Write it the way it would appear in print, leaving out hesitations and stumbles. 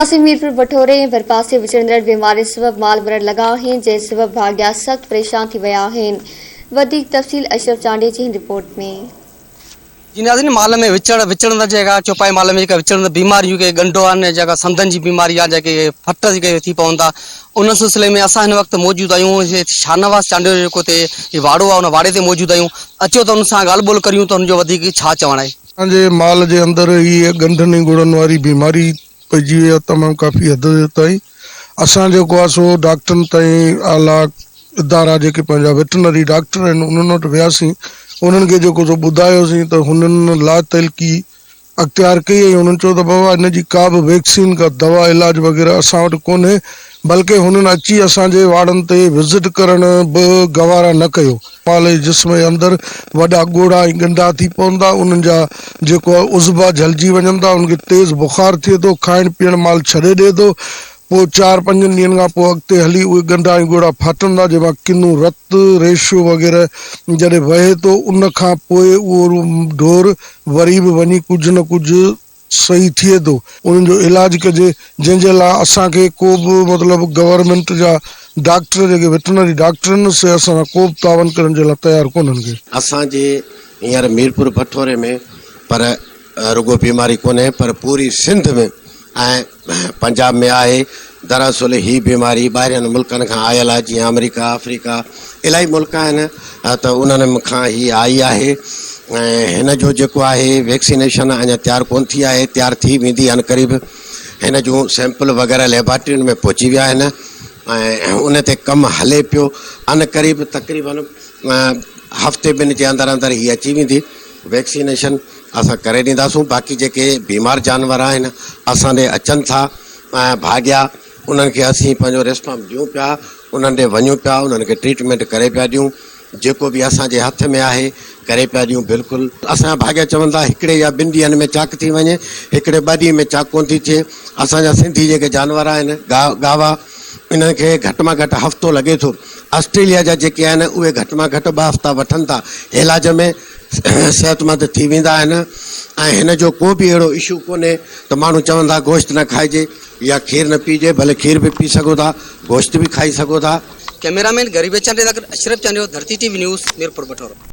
قاسم ميرپور بٺوري ۽ ڀرپاسي وچڙندڙ بيمارين سبب مال مرڻ لڳا آهن، جنهن سبب ڀاڳيا سخت پريشان ٿي ويا آهن. وڌيڪ تفصيل اشرف چانڊيي جي هن رپورٽ ۾. جي ناظرين مال ۾ وچڙ وچڙندڙ جيڪا چوپائي مال ۾ جيڪا وچڙندڙ بيماريون جيڪي ڳنڍو آهن جيڪا سنڌن جي بيماري آهي جيڪي ڦٽ جيڪي ٿي پون ٿا ان سلسلي ۾ اسان هن وقت موجود آهيون شاهنواز چانڊيو جو جيڪو هتي واڙو آهي ان واڙي تي موجود آهيون اچو ته ان سان ڳالهه ٻولهه ڪريون ته ان جو وڌيڪ ڇا چوڻ آهي. اسان جي مال جي اندر هيء ڳنڍن ۽ ڳوڙهن واري بيماري پئجي وئي آهي تمام ڪافي حد تائين اسان جيڪو آهي سو ڊاڪٽرن تائين اعليٰ ادارا جيڪي پنهنجا ويٽرنري ڊاڪٽر آهن انهن وٽ وياسين انهن کي جيڪو سو ٻڌايوسين ته هنن لاتعلقي اختيار ڪئي ۽ انهن چيو ته بابا ان جي ڪا به ويڪسين ڪا دوا علاج وغيره اسان وٽ ڪونهي بلڪه هنن اچي اسان جي واڙن تي وزٽ ڪرڻ به گوارا نه ڪيو. مال جي جسم جي اندر وڏا ڳوڙها ۽ ڳنڍا ٿي پون ٿا، انهن جا جيڪو آهي عضوا جهلجي وڃن ٿا، انهن کي تيز بخار ٿئي ٿو، کائڻ پيئڻ مال ڇڏي ڏئي ٿو، پوء چار پنجن ڏينهن کان پوء اڳتي هلي اهي ڳنڍا ۽ ڳوڙها ڦاٽن ٿا، جنهن مان ڪنو رت، ريشو وغيره جڏهن وهي ٿو، ان کان پوء اهو ڍور وري به وڃي ڪجهه نه ڪجهه صحيح ٿئي ٿو انهن جو علاج ڪجي جنهن جي لاء اسان کي ڪو به مطلب گورنمينٽ جا ڊاڪٽر جيڪي وٽرنري ڊاڪٽر آهن سي اسان سان ڪو به تعاون ڪرڻ جي لاء تيار ڪونهن ڪي. اسان جي هينئر ميرپور بٺوري ۾ پر رڳو بيماري ڪونهي پر پوري سنڌ ۾ ۽ پنجاب ۾ آهي دراصل هي بيماري ٻاهرين ملڪن کان آيل آهي جيئن آمريڪا آفريڪا الاهي ملڪ آهن ته انهن کان هي آئي آهي ۽ هن جو جيڪو آهي ويڪسينيشن اڃا تيار ڪون ٿي آهي تيار ٿي ويندي ان قريب هن جون سيمپل وغيره ليبارٽرين ۾ پهچي ويا آهن ۽ ان تي ڪم هلي پيو ان قريب تقريبن هفتي ٻن جي اندر اندر هي اچي ويندي ويڪسينيشن اسان ڪري ڏينداسون باقي جيڪي بيمار جانور آهن اسان ڏي اچن ٿا ۽ ڀاڳيا انهن کي اسين پنهنجو ريسپانس ڏيون پيا انهن ڏي وڃون پيا انهن کي ٽريٽمينٽ ڪري پيا ڏيون جيڪو به اسان جي هٿ ۾ آهي ڪري پيا ڏيون بلڪل اسان جا ڀاڳيا چون ٿا هڪڙي يا ٻن ڏينهن ۾ چاڪ ٿي وڃي هڪڙي ٻه ڏينهن ۾ چاڪ ڪونه ٿي ٿئي اسان جا سنڌي جيڪي جانور آهن ڳاوا انهن کي گهٽ مان گهٽ هفتو لڳي ٿو آسٽريليا جا جيڪي آهن اهي گهٽ مان گهٽ ٻه هفتا وٺن ٿا علاج ۾ صحتمند ٿي ويندا آهن ۽ هن جو ڪو به اهڙو اشو ڪونهي ته ماڻهو چون ٿا گوشت نه کائجي يا کير نه پيئجي ڀلي کير به پي سگهو ٿا گوشت به کائي سگهو ٿا. ڪئميرا مين غريب چانڊيي سان گڏ Ashraf Chandio, Dharti T V news, Mirpur Bathoro.